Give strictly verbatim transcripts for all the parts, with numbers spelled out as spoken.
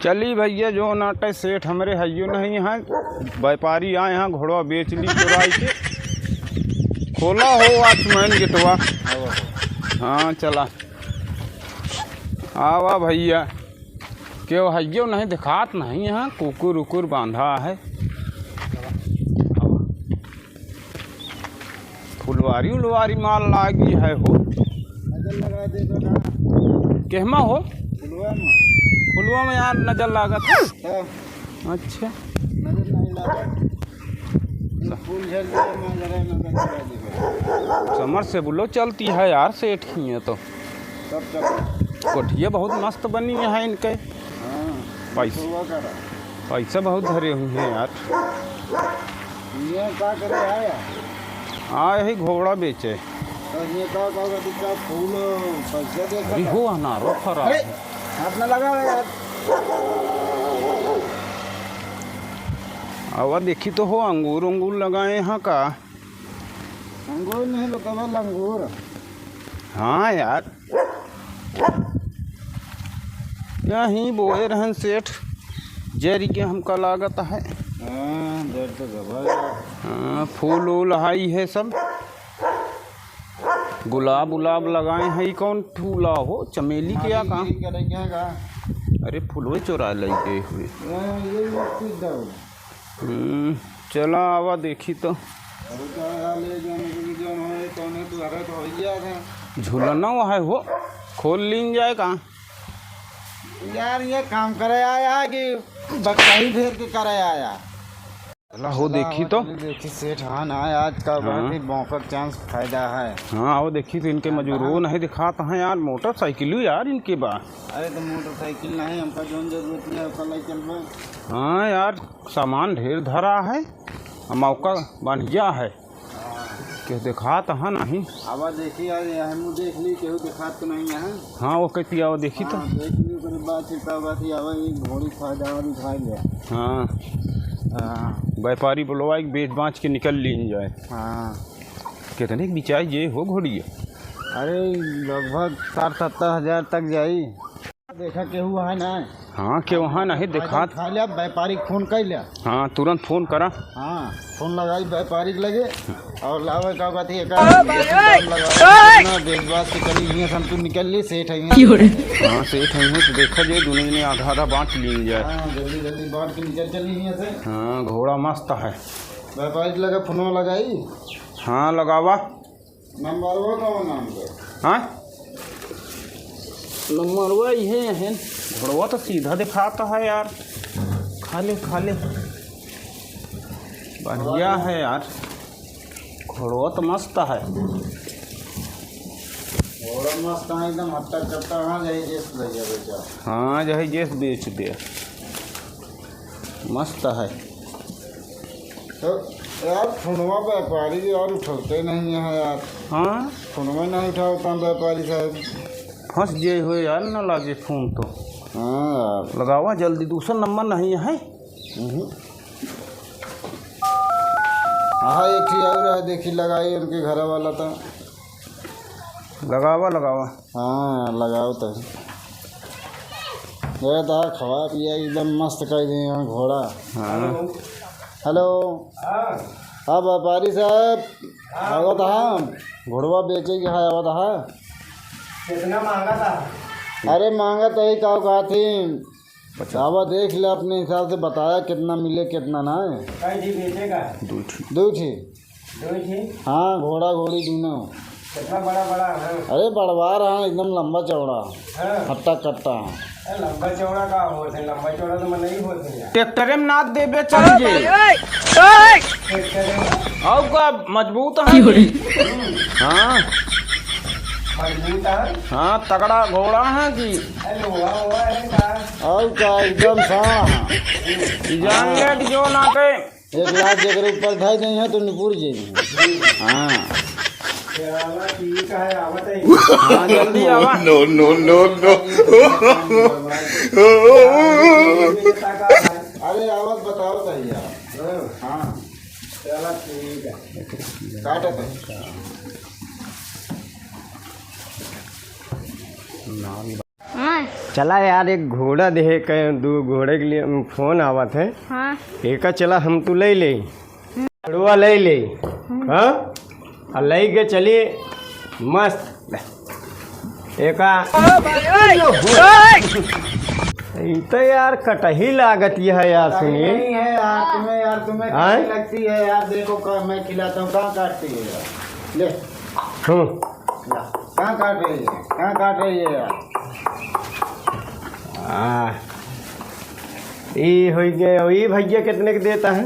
चली भइया, जो नाटे सेठ हमरे हइयो नहीं हैं, व्यापारी आए हैं, घोड़वा बेच ली चुराई के। खोला हो वॉचमैन गेटवा। हाँ, चला। आवा भइया, केहू हइयो नहीं, देखात नहीं है, कुकुर उकुर बांधा है। फुलवारी उलवारी माल लागी है हो। नजर लगा दे तो ना। केहमा हो? फुलवा में। फुलवा में यार नजर लागत है। हाँ। अच्छा। नजर नहीं लागत। ये फूल झड़ गया, मैं जरा नजर लगा दे। समर से बोलो चलती है यार सेठ की है तो। सब चलो। कोठिया बहुत मस्त बनी है इनके। हाँ। पैसा। फुलवा का रहा। पैसा बहुत धरे हुए हैं यार। ये का करे आया? आ, यही घोड़ा बेचे। तो ये का, का, का, का फूल पैसे दे अरे का? हो अनारो खराब अरे, है। हाथ ना लगा यार। आवा देखी तो हो, अंगूर उंगूर लगाए हैं का? अंगूर नहीं बतावा, लंगूर। हाँ यार, यहीं बोए रहन सेठ, जरी के हमका लागत है। हाँ, जर तो गबा है। हाँ, फूल उल हाई है सब। गुलाब उलाब लगाए हैं। ई कौन फूला हो? चमेली के या हाँ, का? ई करे क्या का? अरे, फुलवे चोरा लई गए हुए। हाँ, ये मत पीस दो। हम्म, चला आवा देखी तो। अरे का यार, ले जाने के लिए जान होए, तौने तो हरे तो हो ही गया था। झूलना वो है हो, खोल लीन जाए का? यार, ये काम करे आया कि बक्सा ही फेर के करे आया? चला हो देखी तो। देखी सेठ, हाँ ना, आज का हाँ। बात है, मौका के चांस फायदा है। हाँ, आओ देखी तो इनके हाँ, मजूरो हाँ। नहीं दिखात हैं यार, मोटरसाइकिल यार इनके बा। अरे तो मोटरसाइकिल नहीं, हमका जौन जरूरत है, ओकर ले चलबे। हाँ यार, सामान ढेर धरा है, आ मौका बढ़िया है। हाँ। के देखात है नहीं। आवा देखी यार, ये हमू देख ली, केहू देखात तो नहीं है। हाँ, वो कहती आओ देखी तो। हाँ, देख ली, ओकरे बाद फिर का बात है, आवा ये घोड़ी फायदा और उठा ले। हाँ। हाँ। व्यापारी बोलवा एक बेच बाँच के निकल लीन जाए। हाँ। कितने के बिचाई जे हो घोड़िया? अरे, लगभग साठ सत्तर हजार तक जाई। देखा, केहू है ना? हाँ, केहू है नहीं, देखा। खा लिया, व्यापारी के फोन कर लिया। हाँ, तुरंत फोन करा। हाँ, फोन लगाई व्यापारी के लगे और लावे का कहती है, का दाम लगावे, कितना बेच बाच के चली, हियाँ से हम तू निकल ली, सेठ है हियाँ। हाँ, सेठ है हियाँ, तो देखा जाए, दोनों जने आधा आधा बाँट ली जाए। हाँ, जल्दी जल्दी बाँट के निकल चली हियाँ से। हाँ, घोड़ा मस्त है। व्यापारी के लगे फोन लगाई। हाँ, लगावा। नंबरवा कौन नाम के? हाँ? नंबरवा इहे है। घोड़वा तो सीधा दिखाता है यार। खा ले, खा ले। बढ़िया है यार। घोड़वा तो मस्त है। घोड़ा मस्त है एकदम, हट्टा कट्टा, हाँ, जही जैस भैया बेचा। हाँ, जही जैस बेच दे। मस्त है। तो यार, फोनवा व्यापारी यार उठौते नहीं है यार। हाँ? फोनवा नहीं उठावता व्यापारी साहब। फँस जे हो यार, ना लागे फोन तो। हाँ यार। लगावा जल्दी, दूसरा नंबर नहीं है। हम्म। हाँ, एक ठे और है, देखी लगाई उनके घर वाला तो। लगावा, लगावा। हाँ, लगाओ तो। ये तो खवा पिया एकदम मस्त कर दिए हैं घोड़ा। हाँ। हेलो। हाँ। हाँ, व्यापारी साहब, हाँ। आवत हा, घोड़वा बेचे के है, आवत हा। कितना मांगा था? अरे, मांगा तो ही का कहा थी, पचास। आवा देख ले अपने हिसाब से, बताया कितना मिले, कितना ना है। कई जी बेचेगा? दो ठी। दो ठी। दो ठी? हाँ, घोड़ा घोड़ी दोनों। कितना बड़ा बड़ा है? अरे बड़वा रहा, एकदम लंबा चौड़ा। हाँ। हट्टा कट्टा। ए, लंबा चौड़ा का होत है? लंबा चौड़ा तो मैं नहीं होत है यार। ट्रैक्टरे में नाद देबे चल जे। ट्रैक्टरे में? और का मजबूत है? हाँ। मजबूत है? हाँ, तगड़ा घोड़ा है कि? अरे, हुआ, हुआ है का? और का, एकदम साण है। जान ले कि जो ना के एक लाख जेकर ऊपर धर गई है तो निपुर जाई। हाँ। चला ठीक है, आवत है। हाँ, जल्दी आवा। No, no, no, no। अरे आवत बताओ भैया। हाँ। चला ठीक है। काटत है। हाँ। चला यार, एक घोड़ा देहे के, दो घोड़े के लिए फोन आवत है। हाँ। एका चला, हम तू ले ले। घोड़वा ले ले। हम्म। हाँ? आ ले के चली मस्त। एका। ई तो यार कटही लागत यह है यार, सुनील। नहीं है यार, तुम्हें यार, तुम्हें आय? कैसी लगती है यार? देखो, क-, मैं खिलाता हूँ, कहाँ काटती है यार? ले। हम्म। कहाँ काट रही है? कहाँ काट रही है यार? हाँ। ई होइ गए, ई भैया कितने के देता है?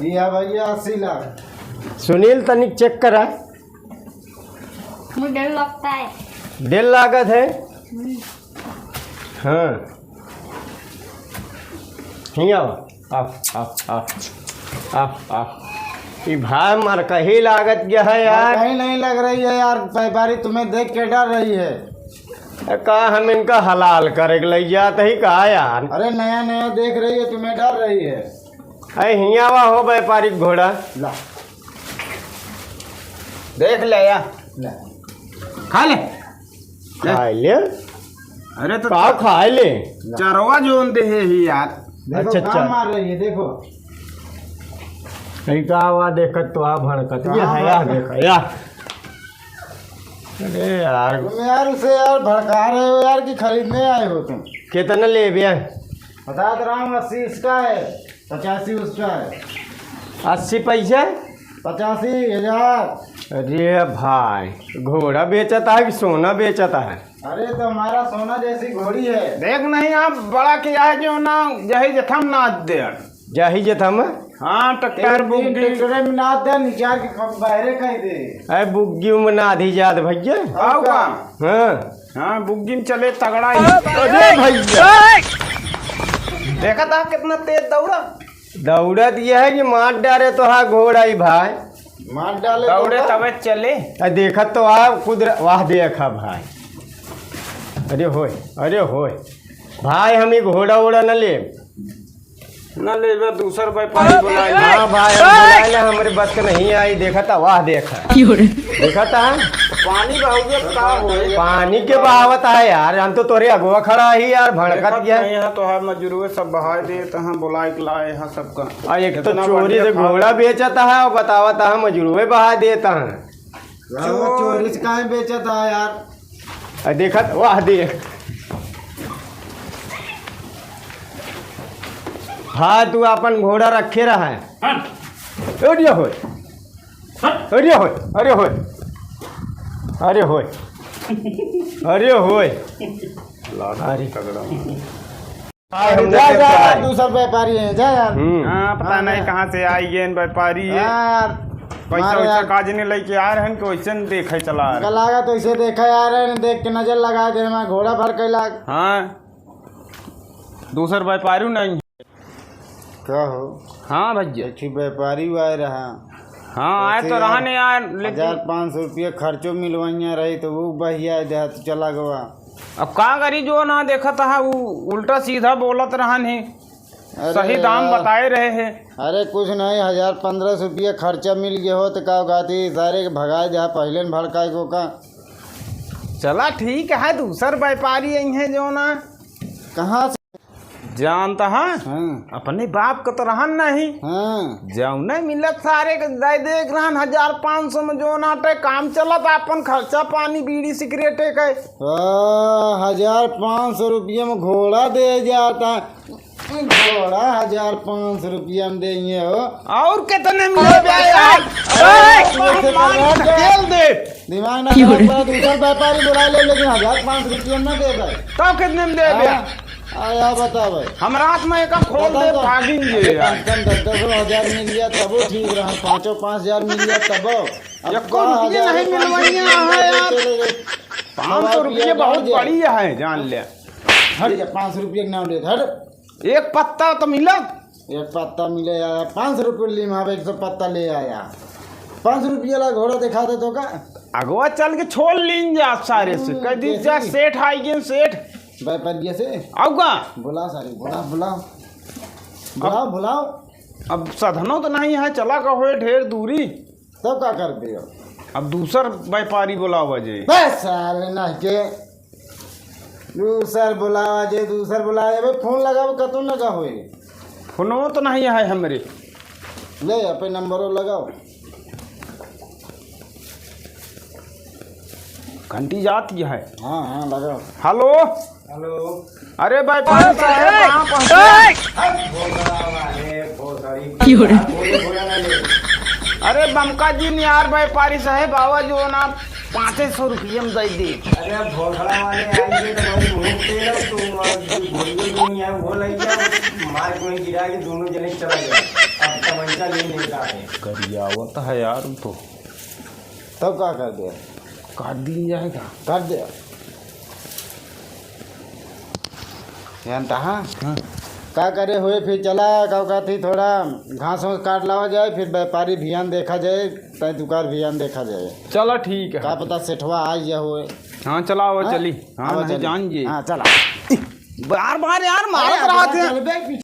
ई है भैया अस्सी लाख। सुनील, तनिक चेक करा। मुझे डर लगता है। डर लागत है? हम्म। हाँ। हियाँ आओ। आ, आ, आ, आ, आ। ई भाई मरकही लागत गया है यार। मरकही नहीं लग रही है यार, व्यापारी तुम्हें देख के डर रही है। ए, का हम इनका हलाल करे के लई जात ही का यार? अरे नया नया देख रही है, तुम्हें डर रही है। अरे हियाँ वा हो व्यापारी घोड़ा। ला। देख ले या। ले। खा ले। ले। खाए ले। अरे तो का च-, खाए ले? चरवा जोन देहे ही यार। देखो, अच्छा, काम अच्छा। मार रही है, देखो। कहीं का आवा देखत तो आ भड़कत। ये हाँ, है यार, हाँ। देखो यार। अरे यार। तुम यार उसे यार भड़का रहे हो यार कि खरीदने आए हो तुम? कितना लेबे? बता तो रहा हूँ, अस्सी इसका है। पचासी उसका है। अस्सी पैसे? पचासी हजार। अरे भाई, घोड़ा बेचता है कि सोना बेचता है? अरे, तो हमारा सोना जैसी घोड़ी है। देख नहीं, आप बड़ा किया है जो ना, जही जथम नाद दे। जही जथम? हाँ, ट्रैक्टर तीन, तीन बुग्गी। ट्रैक्टर में नाद दे, निचार के प-, बहरे कह दे। अरे, बुग्गी में नाद ही जात भैया। और का? हाँ। हाँ, बुग्गी में चले तगड़ा ही। अरे भैया। देखा था कितना तेज दौड़ा? दौड़त यह है कि मार डारे तो हा घोड़ा ही भाई। मार डाले तो दौड़े का? तबे चले। आ देखत तो आ कुदर-, वाह देखा भाई। अरे होय, अरे होय। भाई हम ही घोड़ा उड़ा न ले। न लेबे, दूसर व्यापारी बुलाए ले। हाँ भाई, हम बुलाए ले, हमरे बस के नहीं आई। देखत आ, वाह देखा। क्यों रे? देखत आ? पानी बहावे का हो? पानी के बहावत है यार, हम तो तोरे अगवा खड़ा ही यार, भड़कत देखत गया। नहीं है, तोहार मजूरवे सब बहाए देत हैं, बुलाए के लाए हैं सबका। आ, एक तो इतना चोरी बढ़िया से खाना। घोड़ा बेचत है और बतावत है मजूरवे बहा देत हैं। चोर। चोरी से काहे बेचत है यार? आ, देखत, वाह देख। हाँ, तू अपन घोड़ा रखे रहा है। हट। अरे होय। हट। अरे होय, अरे होय। अरे होय। अरे होय। अरे। तगड़ा। हाँ, हम जा, देख जा, के आए। दूसर व्यापारी हैं, जा यार। हम्म। हाँ, पता हाँ, नहीं जा। कहाँ से आई गए व्यापारी ये। यार, पैसा मारे वैसा यार। काज नहीं लेके आ रहे हैं कि वैसे नहीं देखे चला रहे। इनका लागा तो इसे देखा यार, देख के नजर लगा दे, मैं घोड़ा भर के लाग। हाँ, दूसर व्यापारी नहीं। का हो? हाँ भैया। एक ठे व्यापारी आए रहा। हाँ, आए तो रहा नहीं यार, लेकिन हजार पाँच सौ रुपया खर्चो मिलवाइया रही तो वो बहिया दे तो चला गवा। अब का करी, जो ना देखत हा, उ उल्टा सीधा बोलत रहन ही, अरे सही दाम यार। बताए रहे हे। अरे कुछ नहीं, हजार पन्द्रह सौ रुपया खर्चा मिल गया हो तो का कहती सारे के भगाए दे, पहले न भड़काए को का। चला ठीक है, दूसर व्यापारी आई हैं जो ना। कहाँ से? जानता है? हाँ। अपने बाप का तो रहन नहीं। हाँ। जौने मिलत सारे के दे देख रहन हजार पाँच सौ में, जो नाटे काम चलत, अपन खर्चा पानी बीड़ी सिगरेटे के। आ, हजार पाँच सौ रुपया में घोड़ा दे जाता। घोड़ा हजार पाँच सौ रुपया में देंगे हो। और कितने में लेबे यार? अरे, अरे, ऐसे कर रहा है। ढकेल दे। दिमाग ना खराब करा, दूसर व्यापारी बुला ले, लेकिन हजार पाँच सौ रुपया ना देबे। तब कितने में देबे? हाँ, आया बता भाई। हम रात में एक खोल बता दे, तो। भागिन जे अरे, यार। कम से कम दस दस हजार मिल गया, तबो ठीक रहा, पाँचों पाँच हजार मिल गया, तबो। अब एको का रुपया हजार नहीं पाँच सौ मिलवाइया रुपया है यार। चले गए। पाँच सौ रुपया बहुत बढ़िया है, जान ले। हट जा, पाँच सौ रुपया के नाम लेत, हट। एक पत्ता तो मिलत। एक पत्ता मिले यार, पाँच सौ रुपये लीम, हाँ, एक सौ पत्ता ले आया। पाँच सौ रुपये वाला घोड़ा दिखा दे तो का? अगवा चल के छोड़ लीन जा सारे से, हम्म, कह दी कैसे जा भी? सेठ आई गए, सेठ। व्यापारिया से? आऊ का? बुला सारे, बुला, बुलाओ। बुलाओ, अब बुलाओ। अब साधनो तो नहीं है, चला का होए ढेर दूरी। तब का कर दियो? अब दूसर व्यापारी बुलावा जे। बस साले ना के। दूसर बुलावा जे, दूसर बुलावा जे। अबे फोन लगाओ, कतौ लगा होए। फोनो तो नहीं है हमरे। ले, अपने नंबरो लगाओ। घंटी जाती है। हाँ, हाँ, लगाओ। हेलो। हेलो। अरे व्यापारी साहब, कहाँ पहुँचे? हट, भोसड़ा वाले, भोसड़ी। क्यों रे? बोले, बोले ना ले। अरे बमका जी, यार व्यापारी साहब, आवा जो ना, पाँचे सौ रुपये में दे दे। अरे भोसड़ा वाले आइए तो भाई मुंह पे ना, तू और जो गोलियों जो नहीं है, वो लग गया, मार के वहीं गिरा के दोनों जने चला गया। अब तमंचा ले लेता है। गरियावत है यार, वो तो। तब का कर दे? काट दी जाएगा। काट दे। जानता हाँ? हाँ। का करे हुए, फिर चला, का कहती, थोड़ा घास वास काट लावा जाए, फिर व्यापारी भियान देखा जाए, तय दुकान भियान देखा जाए। चला ठीक है। का पता सेठवा आ गया हुए। हाँ, चला, आवा हाँ? चली। हाँ, आवा नहीं चली। जान जी। हाँ, चला। बार बार यार मारत अरे, रहत है। चल बे,